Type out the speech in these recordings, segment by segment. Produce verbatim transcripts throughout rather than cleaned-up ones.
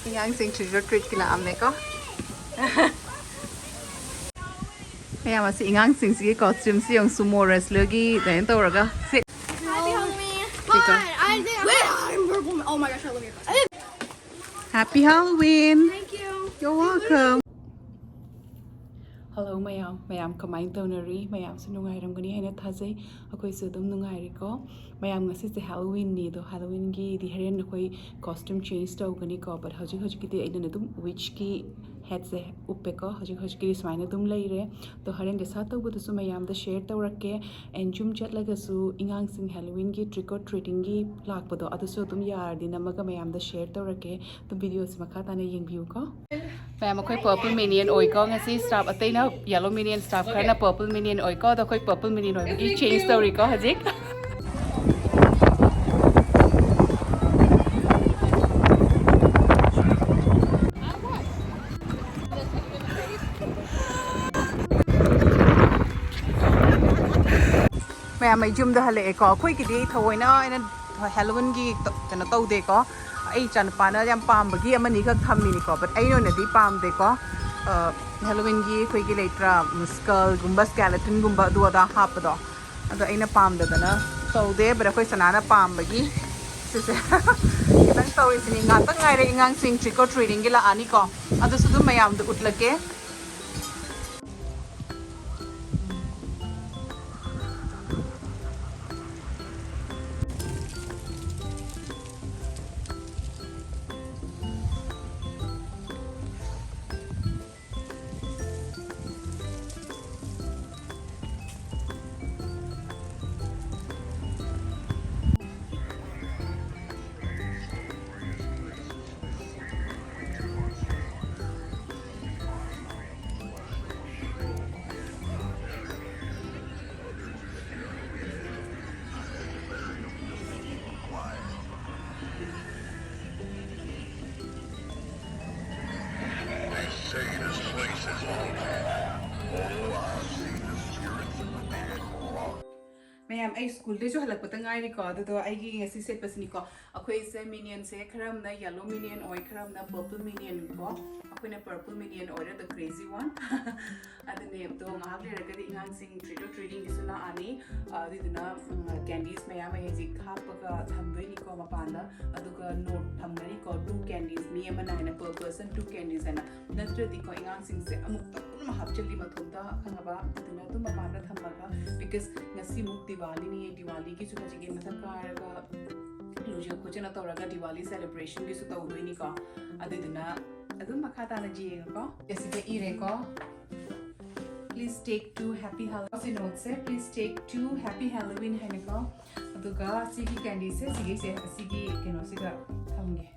ꯑꯉꯥꯡꯁꯤꯡ trick or treatꯀꯤ ꯂꯥꯛꯑꯝꯃꯦꯀꯣ꯫ ꯃꯌꯥꯝ ꯑꯁꯤ ꯑꯉꯥꯡꯁꯤꯡꯁꯤꯒꯤ costumeꯁꯤ ꯌꯦꯡꯉꯨ, sumo wrestlerꯒꯤ ꯀꯩꯅꯣ ꯇꯧꯔꯒ ꯁꯤ꯫ Happy Halloween. Come on. I think I'm Wait, I'm purple. Oh my gosh, I love your costume. Happy Halloween. Thank you. You're welcome. Hello ꯃꯌꯥꯝ, ꯃꯌꯥꯝ ꯀꯃꯥꯏꯅ ꯇꯧꯅꯔꯤ? ꯃꯌꯥꯝꯁꯨ ꯅꯨꯡꯉꯥꯏꯔꯝꯒꯅꯤ ꯍꯥꯏꯅ ꯊꯥꯖꯩ꯫ ꯑꯩꯈꯣꯏꯁꯨ ꯑꯗꯨꯝ ꯅꯨꯡꯉꯥꯏꯔꯤꯀꯣ꯫ ꯃꯌꯥꯝ, ꯉꯁꯤꯁꯦ Halloweenꯅꯤ, ꯑꯗꯣ Halloweenꯒꯤꯗꯤ ꯍꯣꯔꯦꯟ ꯑꯩꯈꯣꯏ costume change ꯇꯧꯒꯅꯤꯀꯣ, but ꯍꯧꯖꯤꯛ ꯍꯧꯖꯤꯛꯀꯤꯗꯤ ꯑꯩꯅ ꯑꯗꯨꯝ witchꯀꯤ hatꯁꯦ ꯎꯞꯄꯦꯀꯣ꯫ ꯍꯧꯖꯤꯛ ꯍꯧꯖꯤꯛꯀꯤꯗꯤ ꯁꯨꯃꯥꯏꯅ ꯑꯗꯨꯝ ꯂꯩꯔꯦ꯫ ꯑꯗꯣ ꯍꯣꯔꯦꯟ decide ꯇꯧꯕꯗꯁꯨ ꯃꯌꯥꯝꯗ share ꯇꯧꯔꯛꯀꯦ꯫ And ꯌꯨꯝ ꯆꯠꯂꯒꯁꯨ ꯑꯉꯥꯡꯁꯤꯡ Halloweenꯒꯤ trick or treatingꯒꯤ ꯂꯥꯛꯄꯗꯣ, ꯑꯗꯨꯁꯨ ꯑꯗꯨꯝ ꯌꯥꯔꯗꯤ ꯅꯝꯃꯒ ꯃꯌꯥꯝꯗ share ꯇꯧꯔꯛꯀꯦ꯫ ꯑꯗꯨꯝ videoꯁꯦ ꯃꯈꯥ ꯇꯥꯅ ꯌꯦꯡꯕꯤꯌꯨꯀꯣ꯫ ꯃꯌꯥꯝ, ꯑꯩꯈꯣꯏ purple minion ꯑꯣꯏꯀꯣ꯫ ꯉꯁꯤ staff ꯑꯇꯩꯅ yellow minion, staff ꯈꯔꯅ purple minion ꯑꯣꯏꯀꯣ꯫ ꯑꯗꯣ ꯑꯩꯈꯣꯏ purple minion ꯑꯣꯏꯕꯒꯤ change ꯇꯧꯔꯤꯀꯣ ꯍꯧꯖꯤꯛ꯫ ꯃꯌꯥꯝ, ꯑꯩ ꯌꯨꯝꯗ ꯍꯜꯂꯛꯑꯦꯀꯣ꯫ ꯑꯩꯈꯣꯏꯒꯤꯗꯤ ꯊꯑꯣꯏꯅ ꯑꯩꯅ Halloweenꯒꯤ ꯀꯩꯅꯣ ꯇꯧꯗꯦꯀꯣ꯫ ꯑꯩ ꯏꯆꯥꯅꯨꯄꯥꯅ ꯌꯥꯝ ꯄꯥꯝꯕꯒꯤ ꯑꯃꯅꯤꯈꯛ ꯊꯝꯃꯤꯅꯤꯀꯣ, but ꯑꯩ ꯑꯣꯏꯅꯗꯤ ꯄꯥꯝꯗꯦꯀꯣ꯫ ꯑ, Halloweenꯒꯤ ꯑꯩꯈꯣꯏꯒꯤ ꯂꯩꯇ꯭ꯔꯥ, skullꯒꯨꯝꯕ skeletonꯒꯨꯝꯕ ꯑꯗꯨ ꯑꯗꯥ ꯍꯥꯞꯄꯗꯣ, ꯑꯗꯣ ꯑꯩꯅ ꯄꯥꯝꯗꯗꯅ ꯇꯧꯗꯦ, but ꯑꯩꯈꯣꯏ ꯁꯅꯥꯅ ꯄꯥꯝꯕꯒꯤ ꯁꯤꯁꯦ ꯈꯤꯇꯪ ꯇꯧꯔꯤꯁꯤꯅꯤ꯫ ꯉꯥꯛꯇꯪ ꯉꯥꯏꯔꯦ, ꯑꯉꯥꯡꯁꯤꯡ trick or treatingꯒꯤ ꯂꯥꯛꯑꯅꯤꯀꯣ, ꯑꯗꯨꯁꯨ ꯑꯗꯨꯝ ꯃꯌꯥꯝꯗ ꯎꯠꯂꯛꯀꯦ꯫ ꯃꯌꯥꯝ, ꯑꯩ ꯁ꯭ꯀꯨꯜꯗꯩꯁꯨ ꯍꯜꯂꯛꯄꯗ ꯉꯥꯏꯔꯤꯀꯣ꯫ ꯑꯗꯨꯗꯣ ꯑꯩꯒꯤ ꯉꯁꯤ ꯁꯦꯠꯄꯁꯤꯅꯤꯀꯣ꯫ ꯑꯩꯈꯣꯏꯁꯦ ꯃꯤꯅꯤꯌꯟꯁꯦ ꯈꯔ ꯑꯃꯅ ꯌꯦꯜꯂꯣ ꯃꯤꯅꯤꯌꯟ ꯑꯣꯏ, ꯈꯔ ꯑꯃꯅ ꯄꯔꯄꯜ ꯃꯤꯅꯤꯌꯟ ꯀꯣ꯫ ꯑꯩꯈꯣꯏꯅ ꯄꯔꯄꯜ ꯃꯤꯅꯤꯌꯟ ꯑꯣꯏꯔꯦ, the crazy one. ꯑꯗꯨꯅꯦ꯫ ꯑꯗꯣ ꯉꯥꯏꯍꯥꯛ ꯂꯩꯔꯒꯗꯤ ꯑꯉꯥꯡꯁꯤꯡ trick or treatingꯒꯤꯁꯨ ꯂꯥꯛꯑꯅꯤ꯫ ꯑꯗꯨꯗꯨꯅ ꯀꯦꯟꯗꯤꯁ ꯃꯌꯥꯝ ꯑꯩ ꯍꯧꯖꯤꯛ ꯍꯥꯞꯄꯒ ꯊꯝꯗꯣꯏꯅꯤꯀꯣ ꯃꯄꯥꯟꯗ꯫ ꯑꯗꯨꯒ ꯅꯣꯠ ꯊꯝꯒꯅꯤꯀꯣ, two candies, ꯃꯤ ꯑꯃꯅ ꯍꯥꯏꯅ, per person two candies ꯍꯥꯏꯅ꯫ ꯅꯠꯇ꯭ꯔꯗꯤꯀꯣ ꯑꯉꯥꯡꯁꯤꯡꯁꯦ ꯑꯃꯨꯛꯇ ꯄꯨꯟꯅ ꯍꯥꯞꯆꯤꯜꯂꯤ ꯃꯊꯣꯝꯗ, ꯈꯪꯉꯕ? ꯑꯗꯨꯅ ꯑꯗꯨꯝ ꯃꯄꯥꯟꯗ ꯊꯝꯃꯒ, because ꯉꯁꯤꯃꯨꯛ ꯗꯤꯋꯥꯂꯤꯅꯤ꯫ ꯗꯤꯋꯥꯂꯤꯒꯤꯁꯨ ꯍꯧꯖꯤꯛꯀꯤ ꯃꯊꯛ ꯀꯥꯔꯒ ꯂꯨꯖ ꯈꯣꯠꯆꯅ ꯇꯧꯔꯒ ꯗꯤꯋꯥꯂꯤ celebrationꯒꯤꯁꯨ ꯇꯧꯗꯣꯏꯅꯤꯀꯣ꯫ ꯑꯗꯨꯗꯨꯅ ꯑꯗꯨꯝ ꯃꯈꯥ ꯇꯥꯅ ꯌꯦꯡꯉꯨꯀꯣ꯫ ꯑꯁꯤꯗ ꯏꯔꯦꯀꯣ, "Please take two happy Halloween"꯫ ꯁꯤ ꯅꯣꯠꯁꯦ, "Please take two happy Halloween" ꯍꯥꯏꯅꯀꯣ꯫ ꯑꯗꯨꯒ ꯁꯤꯒꯤ ꯀꯦꯟꯗꯤꯁꯦ, ꯁꯤꯒꯤꯁꯦ, ꯑꯁꯤꯒꯤ ꯀꯩꯅꯣꯁꯤꯒ ꯊꯝꯒꯦ,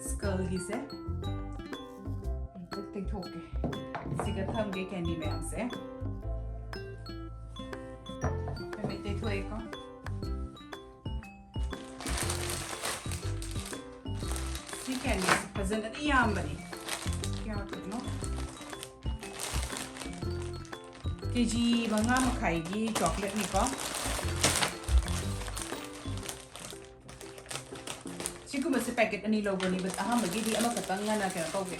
ꯁ꯭ꯀꯜꯒꯤꯁꯦ꯫ ꯑꯝꯇ ꯇꯩꯊꯣꯛꯀꯦ꯫ ꯁꯤꯒ ꯊꯝꯒꯦ ꯀꯦꯟꯗꯤ ꯃꯌꯥꯝꯁꯦ꯫ ꯍꯥꯏꯐꯦꯠ ꯇꯩꯊꯣꯛꯑꯦꯀꯣ꯫ ꯁꯤ ꯀꯦꯟꯗꯤꯁꯦ ꯐꯖꯅꯗꯤ ꯌꯥꯝꯕꯅꯤ꯫ ꯀꯌꯥ ꯈꯛꯅꯣ? ꯀꯦ ꯖꯤ ꯃꯉꯥ ꯃꯈꯥꯏꯒꯤ ꯆꯣꯀ꯭ꯂꯦꯠꯅꯤꯀꯣ꯫ ꯁꯤꯒꯨꯝꯕꯁꯦ ꯄꯦꯀꯦꯠ ꯑꯅꯤ ꯂꯧꯕꯅꯤ, but ꯑꯍꯥꯟꯕꯒꯤꯗꯤ ꯑꯃꯈꯛꯇꯪ ꯉꯟꯅ ꯀꯩꯅꯣ ꯇꯧꯒꯦ꯫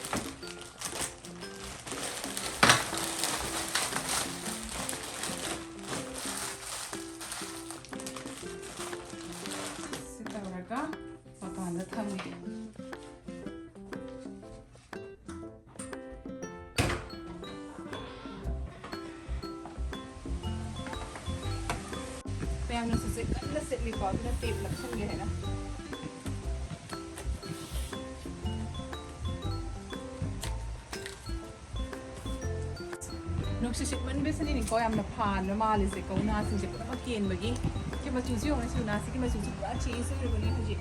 ꯁꯤ ꯇꯧꯔꯒ ꯃꯄꯥꯟꯗ ꯊꯝꯃꯦ꯫ ꯃꯌꯥꯝꯅꯁꯨ ꯁꯦ ꯀꯟꯅ ꯁꯤꯠꯂꯤꯀꯣ, ꯑꯗꯨꯅ ꯇꯦꯞ ꯅꯞꯁꯟꯒꯦ ꯍꯥꯏꯅ꯫ ꯅꯨꯡꯁꯤꯠ ꯁꯤꯠꯃꯟꯕꯁꯤꯅꯤꯀꯣ ꯌꯥꯝꯅ ꯐꯥꯟꯕ ꯃꯥꯜꯂꯤꯁꯦ, ꯀꯧꯅꯥꯁꯤꯡꯁꯦ ꯄꯨꯝꯅꯃꯛ ꯀꯦꯟꯕꯒꯤ꯫ ꯁꯤ ꯃꯆꯨꯁꯤ ꯌꯦꯡꯉꯨꯅꯦ, ꯁꯤ ꯎꯅꯥꯁꯤꯒꯤ ꯃꯆꯨꯁꯤ ꯄꯨꯔꯥ change ꯑꯣꯏꯔꯕꯅꯦ ꯍꯧꯖꯤꯛ꯫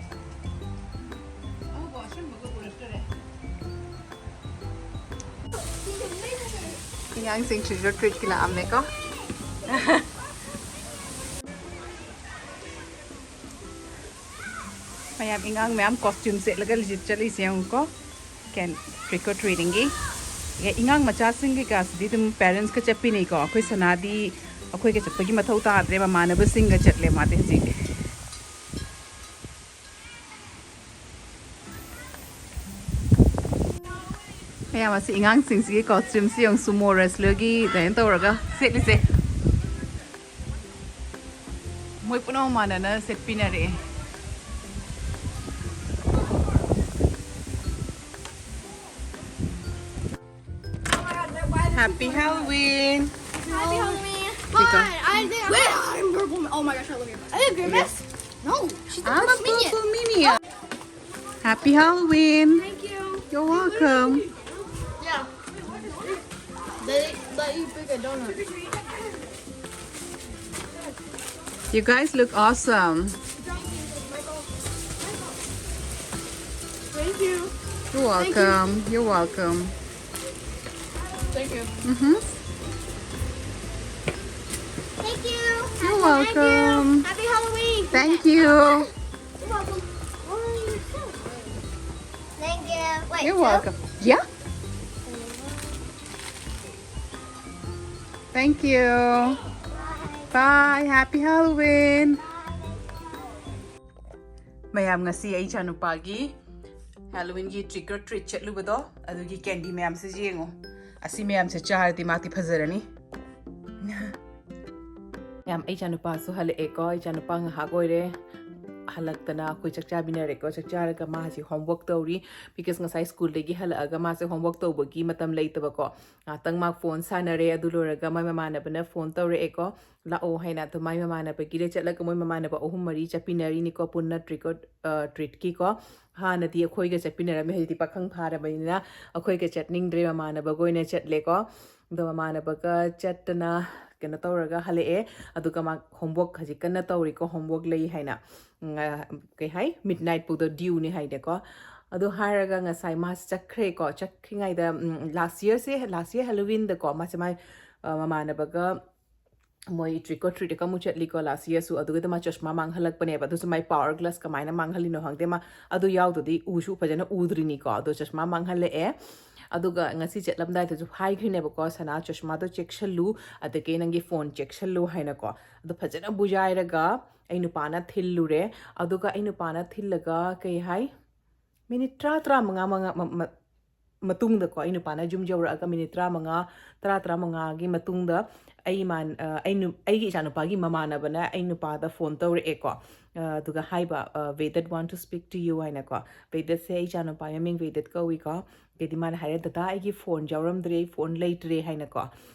ꯑꯉꯧꯕ ꯑꯁꯪꯕꯒ ꯄꯨꯔꯛꯇꯔꯦ꯫ ꯑꯉꯥꯡꯁꯤꯡ trick or treatꯀꯤ ꯂꯥꯛꯑꯝꯃꯦꯀꯣ꯫ ꯃꯌꯥꯝ, ꯑꯉꯥꯡ ꯃꯌꯥꯝ costume ꯁꯦꯠꯂꯒ ꯂꯤꯖꯤꯠ ꯆꯠꯂꯤꯁꯦ ꯌꯦꯡꯉꯨꯀꯣ꯫ ꯀꯦꯟ-, trick or treatingꯒꯤ꯫ ꯑꯦ, ꯑꯉꯥꯡ ꯃꯆꯥꯁꯤꯡ ꯀꯩꯀꯥꯁꯤꯗꯤ ꯑꯗꯨꯝ parentsꯀ ꯆꯠꯄꯤꯅꯩꯀꯣ꯫ ꯑꯩꯈꯣꯏ ꯁꯅꯥꯗꯤ ꯑꯩꯈꯣꯏꯒ ꯆꯠꯄꯒꯤ ꯃꯊꯧ ꯇꯥꯗ꯭ꯔꯦ, ꯃꯃꯥꯟꯅꯕꯁꯤꯡꯒ ꯆꯠꯂꯦ ꯃꯥꯗꯤ ꯍꯧꯖꯤꯛ꯫ ꯃꯌꯥꯝ ꯑꯁꯤ ꯑꯉꯥꯡꯁꯤꯡꯁꯤꯒꯤ ꯀꯣꯁꯇ꯭ꯌꯨꯝꯁꯤ ꯌꯦꯡꯉꯨ, ꯁꯨꯃꯣ ꯔꯦꯁꯂꯔꯒꯤ ꯑꯗꯨꯃꯥꯏꯅ ꯇꯧꯔꯒ ꯁꯦꯠꯂꯤꯁꯦ꯫ ꯃꯣꯏ ꯄꯨꯝꯅꯃꯛ ꯃꯥꯟꯅꯅ ꯁꯦꯠꯄꯤꯅꯔꯛꯑꯦ꯫ Happy Halloween! Happy Halloween! Hi, I think I'm Wait, I'm Purple. Oh my gosh, I love you. Are you Grimace? No, she's the I'm a Purple Minion. Purple Minion. Happy Halloween! Thank you. You're welcome. Yeah. They let you pick a donut. You guys look awesome. Thank you. You're welcome. You're welcome. Thank you. Mm-hmm. Thank you. You're welcome. Happy Halloween. Thank you. You're welcome. Thank you. Wait, You're welcome. Yeah? Thank you. Bye. Happy Halloween. ꯃꯌꯥꯝ, ꯉꯁꯤ ꯑꯩ ꯏꯆꯥꯅꯨꯄꯥꯒꯤ Halloweenꯒꯤ trick or treat ꯆꯠꯂꯨꯕꯗꯣ, ꯑꯗꯨꯒꯤ candy ꯃꯌꯥꯝꯁꯦ ꯌꯦꯡꯉꯣ꯫ ꯑꯁꯤ ꯃꯌꯥꯝꯁꯦ ꯆꯥꯔꯗꯤ ꯃꯥꯗꯤ ꯐꯖꯔꯅꯤ꯫ ꯃꯌꯥꯝ, ꯑꯩ ꯏꯆꯥꯅꯨꯄꯥꯁꯨ ꯍꯜꯂꯛꯑꯦꯀꯣ꯫ ꯏꯆꯥꯅꯨꯄꯥ ꯉꯥꯏꯍꯥꯛ ꯑꯣꯏꯔꯦ ꯍꯜꯂꯛꯇꯅ꯫ ꯑꯩꯈꯣꯏ ꯆꯥꯛ ꯆꯥꯃꯤꯟꯅꯔꯦꯀꯣ꯫ ꯆꯥꯛ ꯆꯥꯔꯒ ꯃꯥ ꯍꯧꯖꯤꯛ homework ꯇꯧꯔꯤ, because ꯉꯁꯥꯏ schoolꯗꯒꯤ ꯍꯜꯂꯛꯑꯒ ꯃꯥꯁꯦ homework ꯇꯧꯕꯒꯤ ꯃꯇꯝ ꯂꯩꯇꯕꯀꯣ꯫ ꯉꯥꯛꯇꯪ ꯃꯥ phone ꯁꯥꯟꯅꯔꯦ꯫ ꯑꯗꯨ ꯂꯣꯏꯔꯒ ꯃꯥꯏ ꯃꯃꯥꯟꯅꯕꯅ phone ꯇꯧꯔꯛꯑꯦꯀꯣ, ꯂꯥꯛꯑꯣ ꯍꯥꯏꯅ꯫ ꯑꯗꯨ ꯃꯥꯏ ꯃꯃꯥꯟꯅꯕꯒꯤꯗ ꯆꯠꯂꯒ ꯃꯣꯏ ꯃꯃꯥꯟꯅꯕ ꯑꯍꯨꯝ ꯃꯔꯤ ꯆꯠꯄꯤꯅꯔꯤꯅꯤꯀꯣ, ꯄꯨꯟꯅ trick or treatꯀꯤꯀꯣ꯫ ꯍꯥꯟꯅꯗꯤ ꯑꯩꯈꯣꯏꯒ ꯆꯠꯄꯤꯅꯔꯝꯃꯦ, ꯍꯧꯖꯤꯛꯇꯤ ꯄꯥꯈꯪ ꯐꯥꯔꯕꯅꯤꯅ ꯑꯩꯈꯣꯏꯒ ꯆꯠꯅꯤꯡꯗ꯭ꯔꯦ, ꯃꯃꯥꯟꯅꯕꯒ ꯑꯣꯏꯅ ꯆꯠꯂꯦꯀꯣ꯫ ꯑꯗꯣ ꯃꯃꯥꯟꯅꯕꯒ ꯆꯠꯇꯅ ꯀꯩꯅꯣ ꯇꯧꯔꯒ ꯍꯜꯂꯛꯑꯦ꯫ ꯑꯗꯨꯒ ꯃꯥ homework ꯍꯧꯖꯤꯛ ꯀꯟꯅ ꯇꯧꯔꯤꯀꯣ, homework ꯂꯩ ꯍꯥꯏꯅ꯫ ꯎꯝ, ꯑ, ꯀꯩ ꯍꯥꯏ, midnight ꯐꯥꯎꯗ dueꯅꯦ ꯍꯥꯏꯅꯦꯀꯣ꯫ ꯑꯗꯨ ꯍꯥꯏꯔꯒ ꯉꯁꯥꯏ ꯃꯥꯁꯦ ꯆꯠꯈ꯭ꯔꯦꯀꯣ꯫ ꯆꯠꯈ꯭ꯔꯤꯉꯩꯗ, ꯎꯝ, last yearꯁꯦ, last year Halloweenꯗꯀꯣ ꯃꯥꯁꯦ ꯃꯥꯏ, ꯑ, ꯃꯃꯥꯟꯅꯕꯒ ꯃꯣꯏ trick or treat ꯀꯃꯨꯛ ꯆꯠꯂꯤꯀꯣ ꯂꯥꯁ ꯌꯔꯁꯨ꯫ ꯑꯗꯨꯒꯤꯗ ꯃꯥ ꯆꯁꯃꯥ ꯃꯥꯡꯍꯜꯂꯛꯄꯅꯦꯕ꯫ ꯑꯗꯨꯁꯨ ꯃꯥꯏ ꯄꯥꯋꯔ ꯒ꯭ꯂꯥꯁ ꯀꯃꯥꯏꯅ ꯃꯥꯡꯍꯜꯂꯤꯅꯣ ꯈꯪꯗꯦ꯫ ꯃꯥ ꯑꯗꯨ ꯌꯥꯎꯗꯗꯤ ꯎꯁꯨ ꯐꯖꯅ ꯎꯗ꯭ꯔꯤꯅꯤꯀꯣ꯫ ꯑꯗꯣ ꯆꯁꯃꯥ ꯃꯥꯡꯍꯜꯂꯛꯑꯦ꯫ ꯑꯗꯨꯒ ꯉꯁꯤ ꯆꯠꯂꯝꯗꯥꯏꯗꯁꯨ ꯍꯥꯏꯈ꯭ꯔꯤꯅꯦꯕꯀꯣ, "ꯁꯅꯥ, ꯆꯁꯃꯥꯗꯣ ꯆꯦꯛꯁꯜꯂꯨ, ꯑꯗꯒꯤ ꯅꯪꯒꯤ ꯐꯣꯟ ꯆꯦꯛꯁꯜꯂꯨ" ꯍꯥꯏꯅꯀꯣ꯫ ꯑꯗꯣ ꯐꯖꯅ ꯕꯨꯖꯥꯏꯔꯒ ꯑꯩ ꯅꯨꯄꯥꯅ ꯊꯤꯜꯂꯨꯔꯦ꯫ ꯑꯗꯨꯒ ꯑꯩ ꯅꯨꯄꯥꯅ ꯊꯤꯜꯂꯒ ꯀꯩ ꯍꯥꯏ, ꯃꯤꯅꯤꯠ ꯇꯔꯥ, ꯇꯔꯥꯃꯉꯥ ꯃꯉꯥ ꯃ-, ꯃ-, ꯃꯇꯨꯡꯗꯀꯣ, ꯑꯩ ꯅꯨꯄꯥꯅ ꯌꯨꯝ ꯌꯧꯔꯛꯑꯒ ꯃꯤꯅꯤꯠ ꯇꯔꯥꯃꯉꯥ, ꯇꯔꯥ, ꯇꯔꯥꯃꯉꯥꯒꯤ ꯃꯇꯨꯡꯗ ꯑꯩ ꯏꯃꯥꯟ-, ꯑ, ꯑꯩ ꯅꯨ-, ꯑꯩꯒꯤ ꯏꯆꯥꯅꯨꯄꯥꯒꯤ ꯃꯃꯥꯟꯅꯕꯅ ꯑꯩ ꯅꯨꯄꯥꯗ ꯐꯣꯟ ꯇꯧꯔꯛꯑꯦꯀꯣ꯫ ꯑ, ꯑꯗꯨꯒ ꯍꯥꯏꯕ, ꯑ, "ꯚꯦꯗꯠ want to speak to you" ꯍꯥꯏꯅꯀꯣ꯫ ꯚꯦꯗꯠꯁꯦ ꯑꯩ ꯏꯆꯥꯅꯨꯄꯥꯒꯤ ꯃꯃꯤꯡ ꯚꯦꯗꯠ ꯀꯧꯏꯀꯣ꯫ ꯑꯗꯩꯗꯤ ꯃꯥꯅ ꯍꯥꯏꯔꯦ, "ꯗꯗꯥ, ꯑꯩꯒꯤ ꯐꯣꯟ ꯌꯥꯎꯔꯝꯗ꯭ꯔꯦ, ꯑꯩ ꯐꯣꯟ ꯂꯩꯇ꯭ꯔꯦ" ꯍꯥꯏꯅꯀꯣ꯫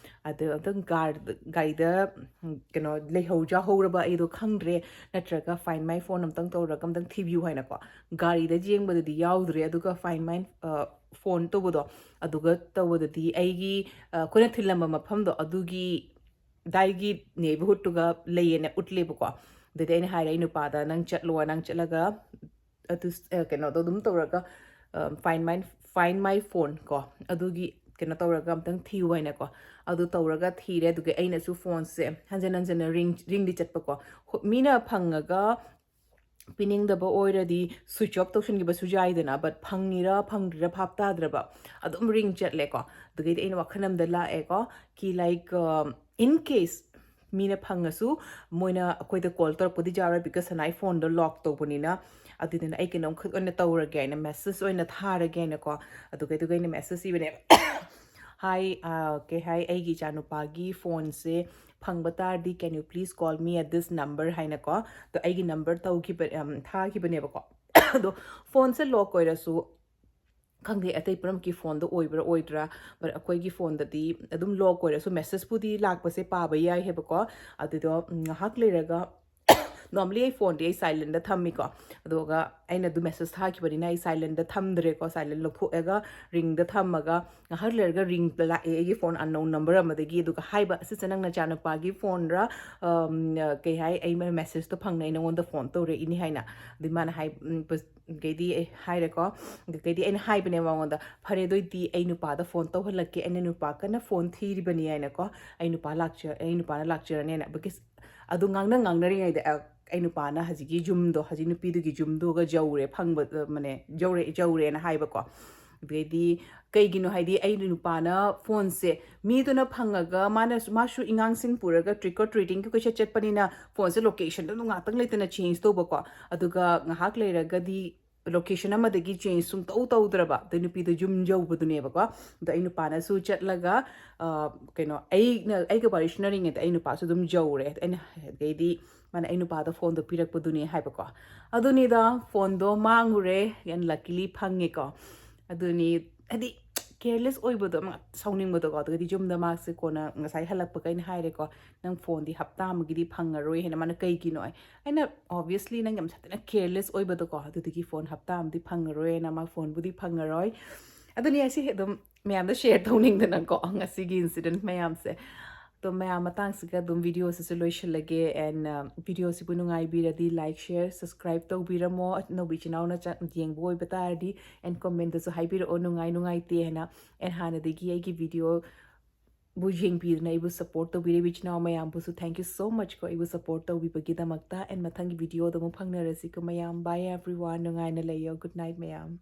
ꯑꯗꯣ ꯑꯝꯇꯪ ꯒꯥꯔꯗ-, ꯒꯥꯔꯤꯗ, ꯎꯝ, ꯀꯩꯅꯣ, ꯂꯩꯍꯧ ꯌꯥꯍꯧꯔꯕ ꯑꯩꯗꯣ ꯈꯪꯗ꯭ꯔꯦ, ꯅꯠꯇ꯭ꯔꯒ Find My Phone ꯑꯝꯇꯪ ꯇꯧꯔꯒ ꯑꯝꯇꯪ ꯊꯤꯕꯤꯌꯨ ꯍꯥꯏꯅꯀꯣ꯫ ꯒꯥꯔꯤꯗ ꯌꯦꯡꯕꯗꯗꯤ ꯌꯥꯎꯗ꯭ꯔꯦ, ꯑꯗꯨꯒ Find My, ꯑ, Phone ꯇꯧꯕꯗꯣ, ꯑꯗꯨꯒ ꯇꯧꯕꯗꯗꯤ ꯑꯩꯒꯤ, ꯑ, ꯑꯩꯈꯣꯏꯅ ꯊꯤꯜꯂꯝꯕ ꯃꯐꯝꯗꯣ ꯑꯗꯨꯒꯤ ꯑꯗꯥꯏꯒꯤ neighborhoodꯇꯨꯒ ꯂꯩꯌꯦꯅ ꯎꯠꯂꯦꯕꯀꯣ꯫ ꯑꯗꯨꯗꯤ ꯑꯩꯅ ꯍꯥꯏꯔꯦ ꯑꯩ ꯅꯨꯄꯥꯗ, "ꯅꯪ ꯆꯠꯂꯣ, ꯅꯪ ꯆꯠꯂꯒ ꯑꯗꯨ, ꯑ, ꯀꯩꯅꯣꯗꯣ ꯑꯗꯨꯝ ꯇꯧꯔꯒ, ꯑ, Find My, Find My Phone ꯀꯣ, ꯑꯗꯨꯒꯤ ꯀꯩꯅꯣ ꯇꯧꯔꯒ ꯑꯝꯇꯪ ꯊꯤꯌꯨ" ꯍꯥꯏꯅꯀꯣ꯫ ꯑꯗꯨ ꯇꯧꯔꯒ ꯊꯤꯔꯦ꯫ ꯑꯗꯨꯒ ꯑꯩꯅꯁꯨ ꯐꯣꯟꯁꯦ ꯍꯟꯖꯟ ꯍꯟꯖꯟꯅ ring, ringꯗꯤ ꯆꯠꯄꯀꯣ꯫ ꯍꯣ-, ꯃꯤꯅ ꯐꯪꯉꯒ ꯄꯤꯅꯤꯡꯗꯕ ꯑꯣꯏꯔꯗꯤ switch off ꯇꯧꯁꯤꯟꯈꯤꯕꯁꯨ ꯌꯥꯏꯗꯅ, but ꯐꯪꯉꯤꯔꯥ ꯐꯪꯗ꯭ꯔꯤꯔꯥ ꯚꯥꯞ ꯇꯥꯗ꯭ꯔꯕ, ꯑꯗꯨꯝ ring ꯆꯠꯂꯦꯀꯣ꯫ ꯑꯗꯨꯗꯒꯤꯗꯤ ꯑꯩꯅ ꯋꯥꯈꯜ ꯑꯃꯗ ꯂꯥꯛꯑꯦꯀꯣ, ꯀꯤ, like, um, in case ꯃꯤꯅ ꯐꯪꯉꯁꯨ ꯃꯣꯏꯅ ꯑꯩꯈꯣꯏꯗ call ꯇꯧꯔꯛꯄꯗꯤ ꯌꯥꯔꯣꯏ, because ꯁꯅꯥꯏ ꯐꯣꯟꯗꯣ lock ꯇꯧꯕꯅꯤꯅ꯫ ꯑꯗꯨꯗꯨꯅ ꯑꯩ ꯀꯩꯅꯣꯝꯈꯛ ꯑꯣꯏꯅ ꯇꯧꯔꯒꯦ ꯍꯥꯏꯅ message ꯑꯣꯏꯅ ꯊꯥꯔꯒꯦ ꯍꯥꯏꯅꯀꯣ꯫ ꯑꯗꯨꯒ, ꯑꯗꯨꯒ ꯑꯩꯅ message ꯏꯕꯅꯦꯕ꯫ "Hi, ꯑ, ꯀꯩ ꯍꯥꯏ, ꯑꯩꯒꯤ ꯏꯆꯥꯅꯨꯄꯥꯒꯤ ꯐꯣꯟꯁꯦ ꯐꯪꯕ ꯇꯥꯔꯗꯤ, can you please call me at this number?" ꯍꯥꯏꯅꯀꯣ꯫ ꯑꯗꯣ ꯑꯩꯒꯤ number ꯇꯧꯈꯤꯕ, ꯑꯝ, ꯊꯥꯈꯤꯕꯅꯦꯕꯀꯣ꯫ ꯑꯗꯣ ꯐꯣꯟꯁꯦ lock ꯑꯣꯏꯔꯁꯨ, ꯈꯪꯗꯦ ꯑꯇꯩ ꯄꯨꯝꯅꯃꯛꯀꯤ ꯐꯣꯟꯗ ꯑꯣꯏꯕ꯭ꯔꯥ ꯑꯣꯏꯗ꯭ꯔꯥ, but ꯑꯩꯈꯣꯏꯒꯤ ꯐꯣꯟꯗꯗꯤ ꯑꯗꯨꯝ lock ꯑꯣꯏꯔꯁꯨ messageꯄꯨꯗꯤ ꯂꯥꯛꯄꯁꯦ ꯄꯥꯕ ꯌꯥꯏ ꯍꯥꯏꯕꯀꯣ꯫ ꯑꯗꯨꯗꯣ, ꯎꯝ, ꯉꯥꯏꯍꯥꯛ ꯂꯩꯔꯒ Normally ꯑꯩ ꯐꯣꯟꯗꯤ ꯑꯩ ꯁꯥꯏꯂꯦꯟꯗ ꯊꯝꯃꯤꯀꯣ, ꯑꯗꯨꯒ ꯑꯩꯅ ꯑꯗꯨ ꯃꯦꯁꯦꯖ ꯊꯥꯈꯤꯕꯅꯤꯅ ꯑꯩ ꯁꯥꯏꯂꯦꯟꯗ ꯊꯝꯗ꯭ꯔꯦꯀꯣ, ꯁꯥꯏꯂꯦꯟ ꯂꯧꯊꯣꯛꯑꯒ ꯔꯤꯡꯗ ꯊꯝꯃꯒ ꯉꯥꯏꯍꯥꯛ ꯂꯩꯔꯒ ꯔꯤꯡ ꯂꯥꯛꯑꯦ ꯑꯩꯒꯤ ꯐꯣꯟ unknown number ꯑꯃꯗꯒꯤ꯫ ꯑꯗꯨꯒ ꯍꯥꯏꯕ, "ꯑꯁꯤꯁꯦ ꯅꯪ ꯅꯆꯥꯅꯨꯄꯥꯒꯤ ꯐꯣꯟꯔ? ꯑꯝ, ꯀꯩ ꯍꯥꯏ, ꯑꯩ ꯃꯦꯁꯦꯖꯇꯣ ꯐꯪꯅ ꯑꯩ ꯅꯉꯣꯟꯗ ꯐꯣꯟ ꯇꯧꯔꯛꯏꯅꯤ" ꯍꯥꯏꯅ꯫ ꯑꯗꯨ ꯃꯥꯅ ꯍꯥꯏ, ꯎꯝ, ꯄ-, ꯀꯩꯗꯤ ꯑꯩ ꯍꯥꯏꯔꯦꯀꯣ꯫ ꯑꯗꯨꯗꯩꯗꯤ ꯑꯩꯅ ꯍꯥꯏꯕꯅꯦ ꯃꯉꯣꯟꯗ, "ꯐꯔꯦ, ꯑꯗꯨ ꯑꯣꯏꯗꯤ ꯑꯩ ꯅꯨꯄꯥꯗ ꯐꯣꯟ ꯇꯧꯍꯜꯂꯛꯀꯦ, ꯑꯩꯅ ꯅꯨꯄꯥ ꯀꯟꯅ ꯐꯣꯟ ꯊꯤꯔꯤꯕꯅꯤ" ꯍꯥꯏꯅꯀꯣ꯫ "ꯑꯩ ꯅꯨꯄꯥ ꯂꯥꯛꯆ-, ꯑꯩ ꯅꯨꯄꯥꯅ ꯂꯥꯛꯆꯔꯅꯦꯅ"꯫ Because ꯑꯗꯨ ꯉꯥꯡꯅ ꯉꯥꯡꯅꯔꯤꯉꯩꯗ, ꯑ, ꯑꯩ ꯅꯨꯄꯥꯅ ꯍꯧꯖꯤꯛꯀꯤ ꯌꯨꯝꯗꯣ, ꯍꯧꯖꯤꯛ ꯅꯨꯄꯤꯗꯨꯒꯤ ꯌꯨꯝꯗꯨꯒ ꯌꯧꯔꯦ, ꯐꯪꯕ, ꯑ, ꯃꯅꯦ, ꯌꯧꯔꯦ, ꯌꯧꯔꯦꯅ ꯍꯥꯏꯕꯀꯣ꯫ ꯑꯗꯩꯗꯤ ꯀꯩꯒꯤꯅꯣ ꯍꯥꯏꯗꯤ ꯑꯩ ꯅꯨꯄꯥꯅ ꯐꯣꯟꯁꯦ ꯃꯤꯗꯨꯅ ꯐꯪꯉꯒ ꯃꯥꯅ, ꯃꯥꯁꯨ ꯏꯉꯥꯡꯁꯤꯡ ꯄꯨꯔꯒ trick or treating ꯀꯣꯏꯆꯠ ꯆꯠꯄꯅꯤꯅ ꯐꯣꯟꯁꯦ locationꯗꯣ ꯑꯗꯨꯝ ꯉꯥꯛꯇꯪ ꯂꯩꯇꯅ change ꯇꯧꯕꯀꯣ꯫ ꯑꯗꯨꯒ ꯉꯥꯏꯍꯥꯛ ꯂꯩꯔꯒꯗꯤ location ꯑꯃꯗꯒꯤ change ꯁꯨꯡꯇꯧ ꯇꯧꯗ꯭ꯔꯕ꯫ ꯑꯗꯩ ꯅꯨꯄꯤꯗꯣ ꯌꯨꯝ ꯌꯧꯕꯗꯨꯅꯦꯕꯀꯣ꯫ ꯑꯗꯣ ꯑꯩ ꯅꯨꯄꯥꯅꯁꯨ ꯆꯠꯂꯒ, ꯑ, ꯀꯩꯅꯣ, ꯑꯩꯅ, ꯑꯩꯒ ꯋꯥꯔꯤ ꯁꯥꯟꯅꯔꯤꯉꯩꯗ ꯑꯩ ꯅꯨꯄꯥꯁꯨ ꯑꯗꯨꯝ ꯌꯧꯔꯦ꯫ ꯑꯩꯅ, ꯑꯗꯩꯗꯤ ꯃꯥꯅ ꯑꯩ ꯅꯨꯄꯥꯗ ꯐꯣꯟꯗꯣ ꯄꯤꯔꯛꯄꯗꯨꯅꯦ ꯍꯥꯏꯕꯀꯣ꯫ ꯑꯗꯨꯅꯤꯗ, ꯐꯣꯟꯗꯣ ꯃꯥꯡꯉꯨꯔꯦ, and luckily ꯐꯪꯉꯦꯀꯣ꯫ ꯑꯗꯨꯅꯤ, ꯍꯥꯏꯗꯤ careless ꯑꯣꯏꯕꯗꯣ, ꯑꯃ ꯁꯥꯎꯅꯤꯡꯕꯗꯣꯀꯣ꯫ ꯑꯗꯨꯒꯗꯤ ꯌꯨꯝꯗ ꯃꯥꯁꯦ ꯀꯣꯟꯅ ꯉꯁꯥꯏ ꯍꯜꯂꯛꯄꯒ ꯑꯩꯅ ꯍꯥꯏꯔꯦꯀꯣ, "ꯅꯪ ꯐꯣꯟꯗꯤ ꯍꯞꯇꯥ ꯑꯃꯒꯤꯗꯤ ꯐꯪꯉꯔꯣꯏ" ꯍꯥꯏꯅ꯫ ꯃꯥꯅ, "ꯀꯩꯒꯤꯅꯣ?" ꯑꯩꯅ, "Obviously ꯅꯪ ꯌꯥꯝ ꯁꯥꯊꯤꯅ careless ꯑꯣꯏꯕꯗꯣꯀꯣ, ꯑꯗꯨꯗꯒꯤ ꯐꯣꯟ ꯍꯞꯇꯥ ꯑꯃꯗꯤ ꯐꯪꯉꯔꯣꯏꯅ ꯃꯥ ꯐꯣꯟꯕꯨꯗꯤ ꯐꯪꯉꯔꯣꯏ"꯫ ꯑꯗꯨꯅꯤ ꯑꯩꯁꯦ ꯑꯗꯨꯝ ꯃꯌꯥꯝꯗ share ꯇꯧꯅꯤꯡꯗꯅꯀꯣ ꯉꯁꯤꯒꯤ incident ꯃꯌꯥꯝꯁꯦ꯫ ꯑꯗꯣ ꯃꯌꯥꯝ ꯃꯇꯥꯡꯁꯤꯒ ꯑꯗꯨꯝ videoꯁꯤꯁꯨ ꯂꯣꯏꯁꯤꯜꯂꯒꯦ꯫ And, uh, videoꯁꯤꯕꯨ ꯅꯨꯡꯉꯥꯏꯕꯤꯔꯗꯤ like, share, subscribe ꯇꯧꯕꯤꯔꯝꯃꯣ꯫ ꯑꯅꯧꯕ ꯏꯆꯤꯟ ꯏꯅꯥꯎꯅ ꯆ-, ꯌꯦꯡꯕ ꯑꯣꯏꯕ ꯇꯥꯔꯗꯤ, and commentꯗꯁꯨ ꯍꯥꯏꯕꯤꯔꯛꯑꯣ ꯅꯨꯡꯉꯥꯏ ꯅꯨꯡꯉꯥꯏꯇꯦ ꯍꯥꯏꯅ꯫ And ꯍꯥꯟꯅꯗꯒꯤ ꯑꯩꯒꯤ videoꯕꯨ ꯌꯦꯡꯕꯤꯗꯨꯅ ꯑꯩꯕꯨ support ꯇꯧꯕꯤꯔꯤꯕ ꯏꯆꯤꯟ ꯏꯅꯥꯎ ꯃꯌꯥꯝꯕꯨꯁꯨ thank you so much ꯀꯣ, ꯑꯩꯕꯨ support ꯇꯧꯕꯤꯕꯒꯤꯗꯃꯛꯇ꯫ And ꯃꯊꯪꯒꯤ videoꯗ ꯑꯃꯨꯛ ꯐꯪꯅꯔꯁꯤꯀꯣ ꯃꯌꯥꯝ꯫ Bye everyone, ꯅꯨꯡꯉꯥꯏꯅ ꯂꯩꯌꯣ꯫ Good night ꯃꯌꯥꯝ꯫